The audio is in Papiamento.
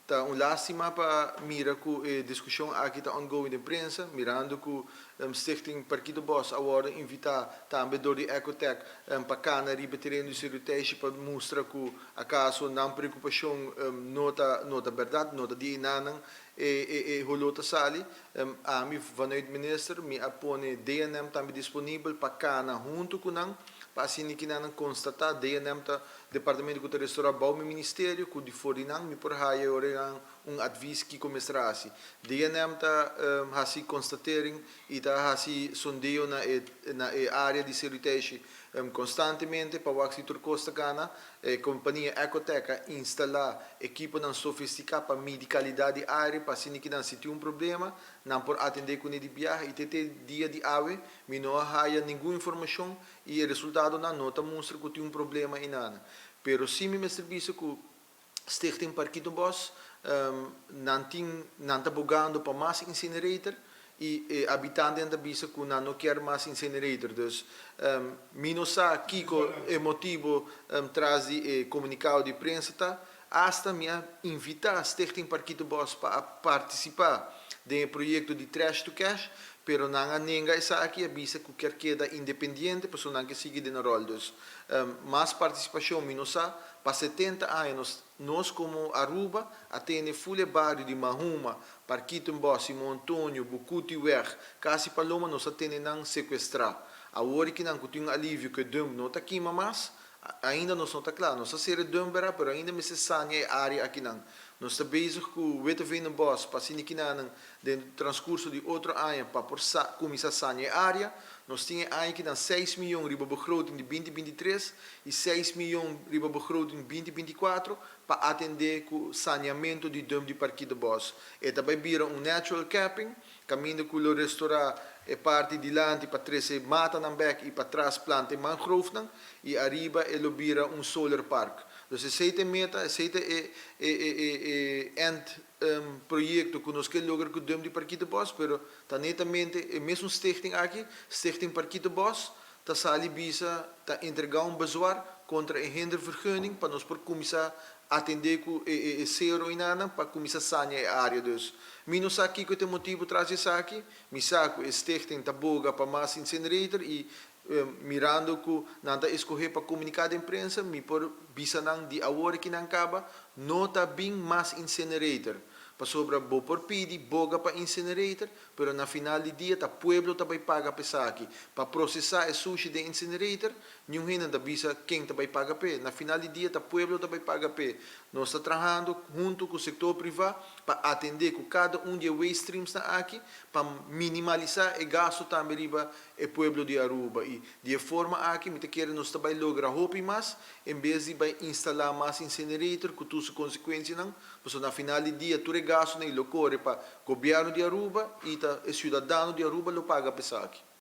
Ta un lastima pa mira cu e discusion aki ta ongoing den prensa, mirando cu Stichting Parkietenbos a wordo invita tambe door di Ecotech pa cana riba e tereno di Seru Teishi pa mustra cu acaso nan preocupacion no ta berdad, no ta di enanan e holo ta sali. Ami, vanuit minister, mi a pone DNM tambe disponibel pa cana hunto cu nan, pa asina cu nan constata. DNM ta departamento cu ta restaura bou mi ministerio, cu di for di nan mi por haya un advies kico mester hasi. DNM ta hasi constatering y ta hasi sondeo na e area di Seru Teishi constantemente pa wak si tur cos ta cana. E compania Ecotech a instala ekiponan sofistica pa midi calidad di aire, pa asina cu nan si tin un problema, nan por atende cu di biaha. Y te dia di awe mi no a haya ningun informacion y e resultadonan no ta mustra cu tin un problema einan. Pero si mi mester bisa cu Stichting Parkietenbos nan ta bogando pa mas incinerator y habitantenan ta bisa cu nan no kier mas incinerator. Dus mi no sa kico e motibo tras di e comunicado di prensa ta. Hasta mi a invita Stichting Parkietenbos pa participa den e proyecto di Trash to Cash, pero nan a nenga esaki, a bisa cu kier keda independiente, pasobra nan kier sigui den rol. Dus mas participacion mi no sa. Pa 70 aña nos como Aruba a tene full bario di Mahuma, Parkietenbos, Simon Antonio, Bukutiweg, Cas di Paloma, nos a tene nan secuestra. Awor cu nan tin un alivio cu dump no ta kima mas, ainda nos no ta cla. Nos a sera dump, pero ainda mester sania e area akinan. Nos ta bezig cu Witteveenenbos, pa asina cu nan den transcurso di otro aña pa por cuminsa sania e area. Nos tin aña aki 6 miyon riba begroting di 2023 y 6 miyon riba begroting 2024 pa atende cu saneamento di dump di Parkietenbos. E tambe bira un natural capping, caminda cu lo restaura e parti dilanti pa trece matanan bek y patras planta mangrove nan, y ariba e lo bira un solar park. Dus esey ta e meta, esey ta e end proyecto cu nos kier logra cu dump di Parkietenbos, pero ta netamente e mesun stichting aki, Stichting Parkietenbos, ta sali bisa, ta entrega un bezwaar contra e hindervergunning pa nos por cuminsa atende cu e cero einan pa cuminsa sania e area. Dus mi no sa kico ta e motibo tras di esaki. Mi sa cu e stichting ta boga pa mas incinerator y mirando cu nan ta escoge pa comunica den prensa, mi por bisa nan di awor cu nan caba no ta bin mas incinerator. Pasobra bo por pidi boga pa incinerator, pero na final di dia ta pueblo ta bay paga p'esaki. Pa procesa e sushi den incinerator, ningun hende ta bisa ken ta bay paga pe. Na final di dia ta pueblo ta bay paga pe. Nos ta trahando hunto cu sector priva pa atende cu cada un di e waste streams nan aki, pa minimalisa e gasto tambe riba e pueblo di Aruba. Y di e forma aki, mi ta kere nos ta bay logra hopi mas, en bes di bay instala mas incinerator cu tur su consecuencianan, pasobra na final di dia tur e gastonan lo core pa gobierno di Aruba y ta e ciudadano di Aruba lo paga p'esaki.